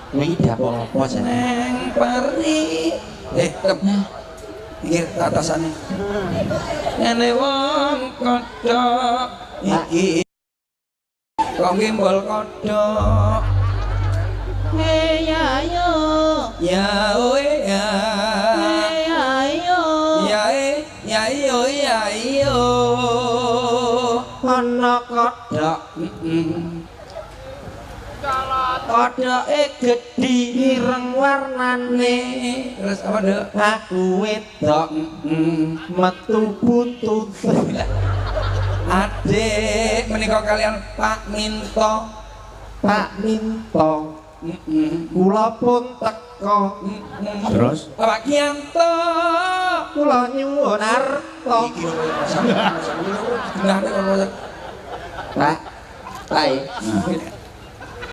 Kowe iki dapuk apa jane? Neng pari. Tem. Iki atasane. Ngene wong kodhok iki. Kok gimbal kodhok. Hey ayo. Ya oe ya. Hey ayo. Ya e ya iyo ya iyo. Ana kodhok. Heeh. Kodhoke gedhi Ireng warnane. Terus apa, Dok? Aku wedok metu buntut. Adik menika kalian Pak Minto. Pak Minto. Kula pun teka. Terus? Pak Kianto. Kula nyuwun arta. Iki lho sampeyan. Pak. Pak.